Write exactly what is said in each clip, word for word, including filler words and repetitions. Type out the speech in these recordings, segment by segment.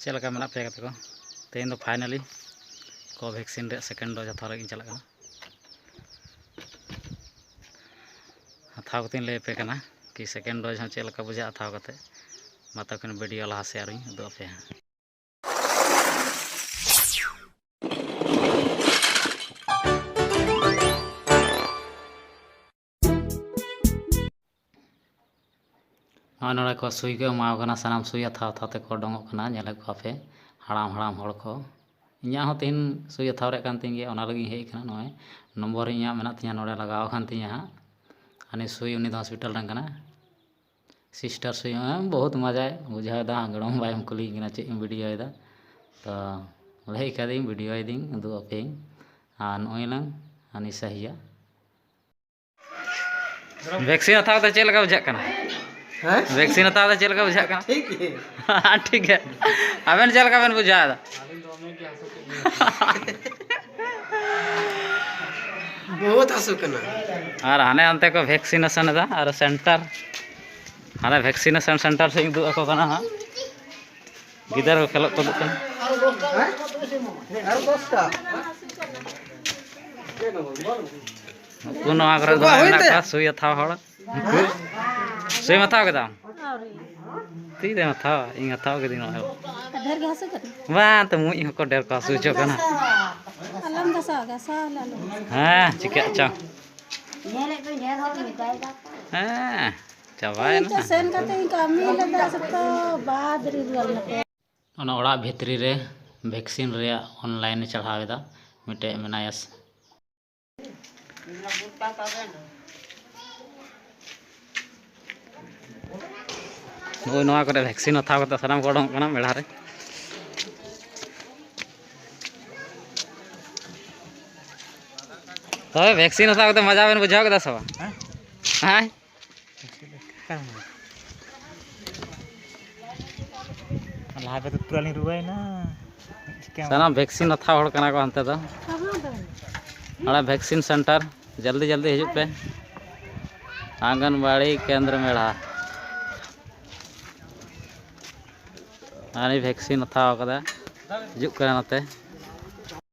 ᱪᱮᱫ ᱞᱮᱠᱟ ᱢᱮᱱᱟᱜ ᱯᱮᱭᱟ ᱜᱟᱛᱮ ᱠᱚ? ᱛᱮᱦᱮᱧ ᱫᱚ finally ᱠᱳᱵᱷᱮᱠᱥᱤᱱ ᱨᱮᱭᱟᱜ second dose ᱦᱟᱛᱟᱣ ᱞᱟᱹᱜᱤᱫ ᱤᱧ ᱪᱟᱞᱟᱜ ᱠᱟᱱᱟ᱾ ᱦᱟᱛᱟᱣ ᱠᱟᱛᱮᱧ ᱞᱟᱹᱭ ᱟᱯᱮ ᱠᱟᱱᱟ ᱠᱤ second dose ᱦᱚᱸ ᱪᱮᱫ ᱞᱮᱠᱟ ᱵᱩᱡᱷᱟᱹᱜᱼᱟ ᱦᱟᱛᱟᱣ ᱠᱟᱛᱮ᱾ ᱢᱟ ᱛᱚᱵᱮ ᱠᱷᱟᱱ video ᱞᱟᱦᱟ ᱥᱮᱫ ᱟᱨᱚᱧ ᱩᱫᱩᱜ ᱟᱯᱮᱭᱟ ᱦᱟᱸᱜ᱾ ᱱᱚᱜᱼᱚᱭ ᱱᱚᱰᱮ ᱠᱚ ᱥᱩᱭ ᱠᱚ ᱮᱢᱟᱣ ᱠᱟᱱᱟ, ᱥᱟᱱᱟᱢ ᱥᱩᱭ ᱦᱟᱛᱟᱣ ᱦᱟᱛᱟᱣ ᱛᱮᱠᱚ ᱚᱰᱚᱝᱚᱜ ᱠᱟᱱᱟ, ᱧᱮᱞᱮᱫ ᱠᱚᱣᱟ ᱯᱮ ᱦᱟᱲᱟᱢ ᱦᱟᱲᱟᱢ ᱦᱚᱲ ᱠᱚ᱾ ᱤᱧᱟᱹᱜ ᱦᱚᱸ ᱛᱮᱦᱮᱧ ᱥᱩᱭ ᱦᱟᱛᱟᱣ ᱨᱮᱭᱟᱜ ᱠᱟᱱ ᱛᱤᱧ ᱜᱮᱭᱟ, ᱚᱱᱟ ᱞᱟᱹᱜᱤᱫ ᱤᱧ ᱦᱮᱡ ᱟᱠᱟᱱᱟ᱾ ᱱᱚᱜᱼᱚᱭ ᱱᱚᱢᱵᱚᱨ ᱤᱧᱟᱹᱜ ᱢᱮᱱᱟᱜ ᱛᱤᱧᱟᱹ ᱱᱚᱰᱮ, ᱞᱟᱜᱟᱣ ᱟᱠᱟᱱ ᱛᱤᱧᱟᱹ ᱦᱟᱸᱜ᱾ ᱦᱟᱹᱱᱤ ᱥᱩᱭ, ᱩᱱᱤ ᱫᱚ ᱦᱚᱥᱯᱤᱴᱟᱞ ᱨᱮᱱ ᱠᱟᱱᱟᱭ᱾ ᱥᱤᱥᱴᱟᱨ ᱥᱩᱭ ᱦᱚᱸ ᱵᱚᱦᱩᱛ ᱢᱟᱡᱟᱭ ᱵᱩᱡᱷᱟᱹᱣ ᱮᱫᱟ, ᱜᱚᱲᱚᱢ ᱵᱟᱭ ᱮᱢ ᱠᱩᱞᱤᱧ ᱠᱟᱱᱟ ᱪᱮᱫ ᱤᱧ ᱵᱷᱤᱰᱤᱭᱳᱭᱮᱫᱟ᱾ ᱛᱚ ᱞᱟᱹᱭ ᱠᱟᱫᱤᱧ ᱵᱷᱤᱰᱤᱭᱳᱭᱮᱫᱤᱧ, ᱩᱫᱩᱜ ᱟᱯᱮᱭᱟᱹᱧ᱾ ᱟᱨ ᱱᱚᱜᱼᱚᱭ ᱞᱟᱝ ᱦᱟᱹᱱᱤ ᱥᱟᱦᱤᱭᱟ᱾ ᱵᱷᱮᱠᱥᱤᱱ ᱦᱟᱛᱟᱣ ᱠᱟᱛᱮ ᱪᱮᱫ ᱞᱮᱠᱟ ᱵᱩᱡᱷᱟᱹᱜ ᱠᱟᱱᱟ? ᱦᱮᱸ? ᱵᱷᱮᱠᱥᱤᱱ ᱦᱟᱛᱟᱣ ᱠᱟᱛᱮ ᱪᱮᱫ ᱞᱮᱠᱟ ᱵᱩᱡᱷᱟᱹᱜ ᱠᱟᱱᱟ? ᱴᱷᱤᱠ ᱜᱮ᱾ ᱴᱷᱤᱠ ᱜᱮ᱾ ᱟᱵᱮᱱ ᱪᱮᱫ ᱞᱮᱠᱟ ᱵᱮᱱ ᱵᱩᱡᱷᱟᱹᱣ ᱮᱫᱟ? ᱵᱚᱦᱩᱛ ᱦᱟᱹᱥᱩ ᱠᱟᱱᱟ᱾ ᱟᱨ ᱦᱟᱱᱮ ᱦᱟᱱᱛᱮ ᱠᱚ ᱵᱷᱮᱠᱥᱤᱱᱮᱥᱚᱱ ᱮᱫᱟ, ᱟᱨ ᱥᱮᱱᱴᱟᱨ, ᱦᱟᱱᱮ ᱵᱷᱮᱠᱥᱤᱱᱮᱥᱚᱱ ᱥᱮᱱᱴᱟᱨ ᱥᱮᱫ ᱤᱧ ᱩᱫᱩᱜ ᱟᱠᱚ ᱠᱟᱱᱟ ᱦᱟᱸᱜ᱾ ᱜᱤᱫᱟᱹᱨ ᱠᱚ ᱠᱷᱮᱞᱳᱜ ᱠᱚ ᱩᱫᱩᱜ ᱠᱟᱱᱟ᱾ ᱦᱮᱸ? ᱟᱨ ᱫᱚᱥᱴᱟ᱾ ᱩᱱᱠᱩ ᱱᱚᱣᱟ ᱠᱚᱨᱮ ᱫᱚ ᱵᱟᱵᱟ, ᱢᱮᱱᱟᱜ ᱦᱩᱭᱱᱟ? ᱠᱚᱣᱟ ᱥᱩᱭ ᱦᱟᱛᱟᱣ ᱦᱚᱲ᱾ ᱩᱱᱠᱩ ᱥᱩᱭ ᱮᱢ ᱦᱟᱛᱟᱣ ᱠᱮᱫᱟ? ᱟᱹᱣᱨᱤ᱾ ᱛᱤᱨᱮᱢ ᱦᱟᱛᱟᱣᱟ? ᱤᱧ ᱦᱟᱛᱟᱣ ᱠᱤᱫᱤᱧ ᱱᱚᱜᱼᱚᱭ᱾ ᱰᱷᱮᱨ ᱜᱮ ᱦᱟᱹᱥᱩ ᱠᱟᱱᱟ? ᱵᱟᱝ, ᱛᱚ ᱢᱩᱡ ᱦᱚᱸᱠᱚ ᱰᱷᱮᱨ ᱠᱚ ᱦᱟᱹᱥᱩ ᱦᱚᱪᱚ ᱠᱟᱱᱟ᱾ ᱟᱞᱚᱢ ᱜᱷᱟᱥᱟᱣᱟ, ᱜᱷᱟᱥᱟᱣ ᱟᱞᱮ ᱟᱞᱚᱢ ᱜᱷᱟᱥᱟᱣᱟ᱾ ᱦᱮᱸ, ᱪᱤᱠᱟᱹᱜ ᱪᱚᱝ᱾ ᱧᱮᱞᱮᱫ ᱠᱚᱧ ᱰᱷᱮᱨ ᱦᱚᱲ ᱢᱮᱛᱟᱭ ᱫᱟ᱾ ᱦᱮᱸ, ᱪᱟᱵᱟᱭᱮᱱᱟ᱾ ᱤᱧ ᱴᱷᱮᱱ ᱥᱮᱱ ᱠᱟᱛᱮ ᱤᱧ ᱠᱟᱹᱢᱤ ᱞᱮᱫᱟ, ᱥᱮᱛᱚ ᱵᱟᱫ ᱨᱮ ᱨᱩᱣᱟᱹᱲ ᱱᱟᱠᱚ᱾ ᱚᱱᱟ ᱚᱲᱟᱜ ᱵᱷᱤᱛᱨᱤ ᱨᱮ ᱵᱷᱮᱠᱥᱤᱱ ᱨᱮᱭᱟᱜ online ᱮ ᱪᱟᱲᱦᱟᱣ ᱮᱫᱟ, ᱢᱤᱫᱴᱮᱡ ᱢᱮᱱᱟᱭᱟ ᱥᱮ᱾ ᱱᱚᱜᱼᱚᱭ ᱱᱚᱣᱟ ᱠᱚᱨᱮ ᱵᱷᱮᱠᱥᱤᱱ ᱦᱟᱛᱟᱣ ᱠᱟᱛᱮ ᱥᱟᱱᱟᱢ ᱠᱚ ᱚᱰᱚᱝᱚᱜ ᱠᱟᱱᱟ ᱢᱮᱞᱟ ᱨᱮ᱾ ᱛᱚᱵᱮ ᱵᱷᱮᱠᱥᱤᱱ ᱦᱟᱛᱟᱣ ᱠᱟᱛᱮ ᱢᱚᱡᱟ ᱵᱮᱱ ᱵᱩᱡᱷᱟᱹᱣ ᱠᱮᱫᱟ ᱥᱮ ᱵᱟᱝ? ᱦᱮᱸ? ᱦᱮᱸ? ᱞᱟᱦᱟ ᱛᱮᱫᱚ ᱯᱩᱨᱟᱹ ᱞᱤᱧ ᱨᱩᱣᱟᱹᱭᱮᱱᱟ᱾ ᱪᱤᱠᱟᱹᱭᱟᱢ? ᱥᱟᱱᱟᱢ ᱵᱷᱮᱠᱥᱤᱱ ᱦᱟᱛᱟᱣ ᱦᱚᱲ ᱠᱟᱱᱟ ᱠᱚ ᱦᱟᱱᱛᱮ ᱫᱚ᱾ ᱱᱚᱰᱮ ᱵᱷᱮᱠᱥᱤᱱ ᱥᱮᱱᱴᱟᱨ, ᱡᱚᱞᱫᱤ ᱡᱚᱞᱫᱤ ᱦᱤᱡᱩᱜ ᱯᱮ᱾ ᱟᱝᱜᱟᱱᱵᱟᱲᱤ ᱠᱮᱱᱫᱨᱚ ᱢᱮᱲᱟ᱾ ᱟᱨ ᱩᱱᱤ ᱵᱷᱮᱠᱥᱤᱱ ᱦᱟᱛᱟᱣ ᱠᱟᱫᱟ, ᱦᱤᱡᱩᱜ ᱠᱟᱱᱟ ᱱᱚᱛᱮ᱾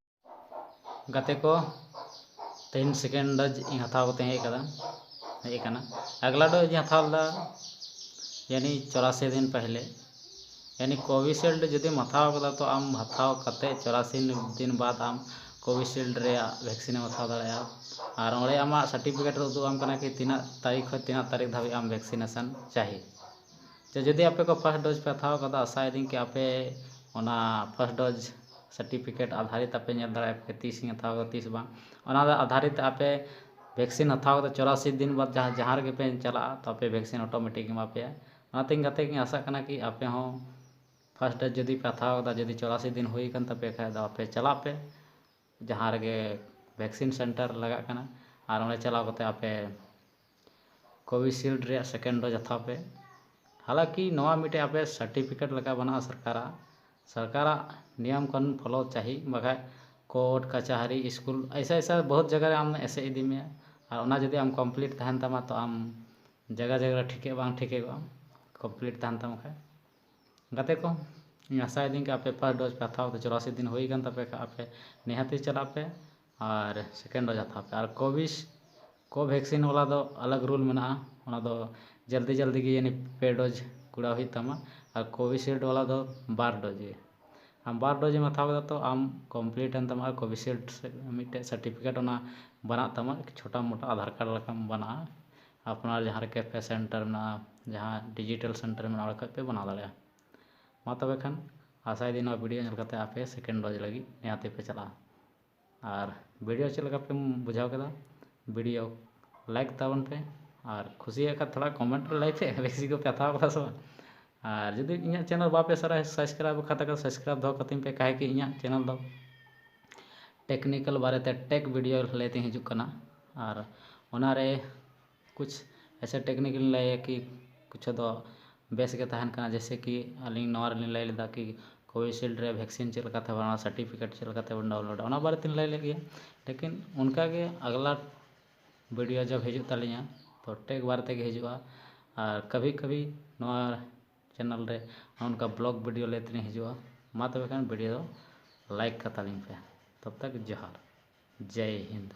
ᱜᱟᱛᱮ ᱠᱚ, ᱛᱮᱦᱮᱧ ᱥᱮᱠᱮᱱᱰ ᱰᱳᱡᱽ ᱤᱧ ᱦᱟᱛᱟᱣ ᱠᱟᱛᱮ ᱦᱮᱡ ᱠᱟᱫᱟ, ᱦᱮᱡ ᱠᱟᱱᱟ᱾ ᱟᱜᱽᱞᱟ ᱰᱳᱡᱽ ᱤᱧ ᱦᱟᱛᱟᱣ ᱞᱮᱫᱟ ᱭᱟᱱᱤ ᱪᱚᱨᱟᱥᱤ ᱫᱤᱱ ᱯᱮᱦᱞᱮ᱾ ᱭᱟᱱᱤ ᱠᱳᱵᱷᱤᱥᱤᱞᱰ ᱡᱩᱫᱤᱢ ᱦᱟᱛᱟᱣ ᱠᱟᱫᱟ, ᱛᱚ ᱟᱢ ᱦᱟᱛᱟᱣ ᱠᱟᱛᱮ ᱪᱚᱨᱟᱥᱤ ᱫᱤᱱ ᱵᱟᱫ ᱟᱢ ᱠᱳᱵᱷᱤᱥᱤᱞᱰ ᱨᱮᱭᱟᱜ ᱵᱷᱮᱠᱥᱤᱱ ᱮᱢ ᱦᱟᱛᱟᱣ ᱫᱟᱲᱮᱭᱟᱜᱼᱟ᱾ ᱟᱨ ᱚᱸᱰᱮ ᱟᱢᱟᱜ ᱥᱟᱨᱴᱤᱯᱷᱤᱠᱮᱴ ᱨᱮ ᱩᱫᱩᱜ ᱟᱢ ᱠᱟᱱᱟ ᱠᱤ ᱛᱤᱱᱟᱹᱜ ᱛᱟᱹᱨᱤᱠᱷ ᱠᱷᱚᱱ ᱛᱤᱱᱟᱹᱜ ᱛᱟᱹᱨᱤᱠᱷ ᱫᱷᱟᱹᱵᱤᱡ ᱟᱢ ᱵᱷᱮᱠᱥᱤᱱᱮᱥᱚᱱ ᱪᱟᱹᱦᱤ᱾ ᱪᱮ ᱡᱩᱫᱤ ᱟᱯᱮ ᱠᱚ ᱯᱷᱟᱥᱴ ᱰᱳᱡᱽ ᱯᱮ ᱦᱟᱛᱟᱣ ᱠᱟᱫᱟ, ᱟᱥᱟᱭᱮᱫᱟᱹᱧ ᱠᱤ ᱟᱯᱮ ᱚᱱᱟ ᱯᱷᱟᱥᱴ ᱰᱳᱡᱽ ᱥᱟᱨᱴᱤᱯᱷᱤᱠᱮᱴ ᱟᱫᱷᱟᱨᱤᱛ ᱟᱯᱮ ᱧᱮᱞ ᱫᱟᱲᱮᱭᱟᱜᱼᱟ ᱯᱮ ᱛᱤᱥ ᱤᱧ ᱦᱟᱛᱟᱣ ᱠᱟᱫᱟ ᱛᱤᱥ ᱵᱟᱝ᱾ ᱚᱱᱟ ᱫᱚ ᱟᱫᱷᱟᱨᱤᱛ ᱟᱯᱮ ᱵᱷᱮᱠᱥᱤᱱ ᱦᱟᱛᱟᱣ ᱠᱟᱛᱮ ᱪᱚᱨᱟᱥᱤ ᱫᱤᱱ ᱵᱟᱫ ᱡᱟᱦᱟᱸ, ᱡᱟᱦᱟᱸ ᱨᱮᱜᱮ ᱯᱮ ᱪᱟᱞᱟᱜᱼᱟ, ᱛᱚ ᱟᱯᱮ ᱵᱷᱮᱠᱥᱤᱱ ᱚᱴᱳᱢᱮᱴᱤᱠ ᱮᱢᱟ ᱯᱮᱭᱟ᱾ ᱚᱱᱟᱛᱮᱧ ᱜᱟᱛᱮ ᱠᱚᱧ ᱟᱥᱟᱜ ᱠᱟᱱᱟ ᱠᱤ ᱟᱯᱮ ᱦᱚᱸ ᱯᱷᱟᱥᱴ ᱰᱳᱡᱽ ᱡᱩᱫᱤ ᱯᱮ ᱦᱟᱛᱟᱣ ᱠᱟᱫᱟ, ᱡᱩᱫᱤ ᱪᱚᱨᱟᱥᱤ ᱫᱤᱱ ᱦᱩᱭ ᱟᱠᱟᱱ ᱛᱟᱯᱮ ᱠᱷᱟᱡ ᱫᱚ ᱟᱯᱮ ᱪᱟᱞᱟᱜ ᱯᱮ ᱡᱟᱦᱟᱸ ᱨᱮᱜᱮ ᱵᱷᱮᱠᱥᱤᱱ ᱥᱮᱱᱴᱟᱨ ᱞᱟᱜᱟᱜ ᱠᱟᱱᱟ, ᱟᱨ ᱚᱸᱰᱮ ᱪᱟᱞᱟᱣ ᱠᱟᱛᱮ ᱟᱯᱮ ᱠᱳᱵᱷᱤᱥᱤᱞᱰ ᱨᱮᱭᱟᱜ ᱥᱮᱠᱮᱱᱰ ᱰᱳᱡᱽ ᱦᱟᱛᱟᱣ ᱯᱮ᱾ ᱦᱟᱞᱟᱠᱤ ᱱᱚᱣᱟ ᱢᱤᱫᱴᱮᱡ ᱟᱯᱮ ᱥᱟᱨᱴᱤᱯᱷᱤᱠᱮᱴ ᱞᱮᱠᱟ ᱵᱮᱱᱟᱜᱼᱟ ᱥᱚᱨᱠᱟᱨᱟᱜ, ᱥᱚᱨᱠᱟᱨᱟᱜ ᱱᱤᱭᱚᱢ ᱠᱟᱹᱱᱩᱱ ᱯᱷᱚᱞᱳ ᱪᱟᱹᱦᱤ, ᱵᱟᱠᱷᱟᱡ ᱠᱳᱨᱴ ᱠᱟᱪᱟᱦᱟᱹᱨᱤ ᱥᱠᱩᱞ ᱮᱭᱥᱟ ᱮᱭᱥᱟ ᱵᱚᱦᱩᱛ ᱡᱟᱭᱜᱟ ᱨᱮ ᱟᱢ ᱮᱥᱮᱫ ᱤᱫᱤ ᱢᱮᱭᱟ᱾ ᱟᱨ ᱚᱱᱟ ᱡᱩᱫᱤ ᱟᱢ ᱠᱚᱢᱯᱞᱤᱴ ᱛᱟᱦᱮᱱ ᱛᱟᱢᱟ ᱛᱚ ᱟᱢ ᱡᱟᱭᱜᱟ ᱡᱟᱭᱜᱟ ᱨᱮ ᱴᱷᱤᱠᱟᱹ ᱵᱟᱝ ᱴᱷᱤᱠᱟᱹᱜᱚᱜᱼᱟ ᱠᱚᱢᱯᱞᱤᱴ ᱛᱟᱦᱮᱱ ᱛᱟᱢ ᱠᱷᱟᱡ᱾ ᱜᱟᱛᱮ ᱠᱚ, ᱤᱧ ᱟᱥᱟᱭᱮᱫᱟᱹᱧ ᱠᱤ ᱟᱯᱮ ᱯᱷᱟᱥᱴ ᱰᱳᱡᱽ ᱯᱮ ᱦᱟᱛᱟᱣ ᱠᱟᱛᱮ ᱪᱚᱨᱟᱥᱤ ᱫᱤᱱ ᱦᱩᱭ ᱟᱠᱟᱱ ᱛᱟᱯᱮ ᱠᱷᱟᱡ ᱟᱯᱮ ᱱᱤᱦᱟᱹᱛᱤ ᱪᱟᱞᱟᱜ ᱯᱮ ᱟᱨ ᱥᱮᱠᱮᱱᱰ ᱰᱳᱡᱽ ᱦᱟᱛᱟᱣ ᱯᱮ᱾ ᱟᱨ ᱠᱳᱵᱷᱤᱥ ᱠᱳᱵᱷᱮᱠᱥᱤᱱ ᱵᱟᱞᱟ ᱫᱚ ᱟᱞᱟᱜᱽ ᱨᱩᱞ ᱢᱮᱱᱟᱜᱼᱟ, ᱚᱱᱟ ᱫᱚ ᱡᱚᱞᱫᱤ ᱡᱚᱞᱫᱤ ᱜᱮ ᱭᱟᱱᱤ ᱯᱮ ᱰᱳᱡᱽ ᱠᱩᱲᱟᱹᱣ ᱦᱩᱭᱩᱜ ᱛᱟᱢᱟ᱾ ᱟᱨ ᱠᱳᱵᱷᱤᱥᱤᱞᱰ ᱵᱟᱞᱟ ᱫᱚ ᱵᱟᱨ ᱰᱳᱡᱽ ᱜᱮ᱾ ᱟᱢ ᱵᱟᱨ ᱰᱳᱡᱽ ᱮᱢ ᱦᱟᱛᱟᱣ ᱠᱮᱫᱟ ᱛᱚ ᱟᱢ ᱠᱚᱢᱯᱞᱤᱴ ᱮᱱ ᱛᱟᱢᱟ᱾ ᱟᱨ ᱠᱳᱵᱷᱤᱥᱤᱞᱰ ᱢᱤᱫᱴᱮᱡ ᱥᱟᱨᱴᱤᱯᱷᱤᱠᱮᱴ ᱚᱱᱟ ᱵᱮᱱᱟᱜ ᱛᱟᱢᱟ, ᱪᱷᱳᱴᱟ ᱢᱳᱴᱟ ᱟᱫᱷᱟᱨ ᱠᱟᱨᱰ ᱞᱮᱠᱟᱢ ᱵᱮᱱᱟᱜᱼᱟ᱾ ᱟᱯᱱᱟᱨ ᱡᱟᱦᱟᱸ ᱨᱮ ᱠᱮᱯᱷᱮ ᱥᱮᱱᱴᱟᱨ ᱢᱮᱱᱟᱜᱼᱟ, ᱡᱟᱦᱟᱸ ᱰᱤᱡᱤᱴᱟᱞ ᱥᱮᱱᱴᱟᱨ ᱢᱮᱱᱟᱜᱼᱟ, ᱚᱸᱰᱮ ᱠᱷᱚᱡ ᱯᱮ ᱵᱮᱱᱟᱣ ᱫᱟᱲᱮᱭᱟᱜᱼᱟ᱾ ᱢᱟ ᱛᱚᱵᱮ ᱠᱷᱟᱱ ᱟᱥᱟᱭᱮᱫᱟᱹᱧ ᱱᱚᱣᱟ ᱵᱷᱤᱰᱤᱭᱳ ᱧᱮᱞ ᱠᱟᱛᱮ ᱟᱯᱮ ᱥᱮᱠᱮᱱᱰ ᱰᱳᱡᱽ ᱞᱟᱹᱜᱤᱫ ᱱᱤᱦᱟᱹᱛᱤ ᱯᱮ ᱪᱟᱞᱟᱜᱼᱟ᱾ ᱟᱨ ᱵᱷᱤᱰᱤᱭᱳ ᱪᱮᱫ ᱞᱮᱠᱟ ᱯᱮ ᱵᱩᱡᱷᱟᱹᱣ ᱠᱮᱫᱟ? ᱵᱷᱤᱰᱤᱭᱳ ᱞᱟᱭᱤᱠ ᱛᱟᱵᱚᱱ ᱯᱮ, ᱟᱨ ᱠᱷᱩᱥᱤᱭᱟᱜ ᱠᱷᱟᱱ ᱛᱷᱚᱲᱟ ᱠᱚᱢᱮᱱᱴ ᱨᱮ ᱞᱟᱹᱭ ᱯᱮ ᱵᱷᱮᱠᱥᱤᱱ ᱠᱚᱯᱮ ᱦᱟᱛᱟᱣ ᱠᱟᱫᱟ ᱥᱮ ᱵᱟᱝ᱾ ᱟᱨ ᱡᱩᱫᱤ ᱤᱧᱟᱹᱜ ᱪᱮᱱᱮᱞ ᱵᱟᱯᱮ ᱥᱟᱵᱥᱠᱨᱟᱭᱤᱵ ᱠᱷᱟᱱ ᱛᱟᱦᱚᱞᱮ ᱥᱟᱵᱥᱠᱨᱟᱭᱤᱵ ᱫᱚᱦᱚ ᱠᱟᱛᱤᱧ ᱯᱮ, ᱠᱟᱦᱮ ᱠᱤ ᱤᱧᱟᱹᱜ ᱪᱮᱱᱮᱞ ᱫᱚ ᱴᱮᱠᱱᱤᱠᱮᱞ ᱵᱟᱨᱮᱛᱮ ᱴᱮᱠ ᱵᱷᱤᱰᱤᱭᱳ ᱞᱟᱹᱭᱛᱮ ᱦᱤᱡᱩᱜ ᱠᱟᱱᱟ᱾ ᱟᱨ ᱚᱱᱟᱨᱮ ᱠᱩᱪ ᱮᱥᱮ ᱴᱮᱠᱱᱤᱠ ᱞᱤᱧ ᱞᱟᱹᱭᱟ ᱠᱤ ᱠᱩᱪᱷ ᱫᱚ ᱵᱮᱥ ᱜᱮ ᱛᱟᱦᱮᱱ ᱠᱟᱱᱟ, ᱡᱮᱭᱥᱮ ᱠᱤ ᱟᱹᱞᱤᱧ ᱱᱚᱣᱟ ᱨᱮᱞᱤᱧ ᱞᱟᱹᱭ ᱞᱮᱫᱟ ᱠᱤ ᱠᱳᱵᱷᱤᱥᱤᱞᱰ ᱨᱮ ᱵᱷᱮᱠᱥᱤᱱ ᱪᱮᱫ ᱞᱮᱠᱟᱛᱮ ᱵᱮᱱᱟᱣᱟ, ᱥᱟᱨᱴᱤᱯᱷᱤᱠᱮᱴ ᱪᱮᱫ ᱞᱮᱠᱟᱛᱮ ᱵᱚᱱ ᱰᱟᱣᱩᱱᱞᱳᱰᱟ, ᱚᱱᱟ ᱵᱟᱨᱮᱛᱮᱧ ᱞᱟᱹᱭ ᱞᱮᱫ ᱜᱮᱭᱟ᱾ ᱞᱮᱠᱤᱱ ᱚᱱᱠᱟᱜᱮ ᱟᱜᱽᱞᱟ ᱵᱷᱤᱰᱤᱭᱳ ᱡᱚᱵ ᱦᱤᱡᱩᱜ ᱛᱟᱹᱞᱤᱧᱟ ᱛᱚ ᱴᱮᱠ ᱵᱟᱨᱮ ᱛᱮᱜᱮ ᱦᱤᱡᱩᱜᱼᱟ᱾ ᱟᱨ ᱠᱟᱵᱷᱤ ᱠᱟᱵᱷᱤ ᱱᱚᱣᱟ ᱪᱮᱱᱮᱞ ᱨᱮ ᱱᱚᱜᱼᱚ ᱱᱚᱝᱠᱟ ᱵᱞᱚᱜ ᱵᱷᱤᱰᱤᱭᱳ ᱞᱮ ᱛᱤᱱᱟᱹᱜ ᱦᱤᱡᱩᱜᱼᱟ᱾ ᱢᱟ ᱛᱚᱵᱮ ᱠᱷᱟᱱ ᱵᱷᱤᱰᱤᱭᱳ ᱫᱚ ᱞᱟᱭᱤᱠ ᱠᱟᱛᱟᱞᱤᱧ ᱯᱮ᱾ ᱛᱚᱵ ᱛᱟᱠ ᱡᱚᱦᱟᱨ, ᱡᱟᱭ ᱦᱤᱱᱫ᱾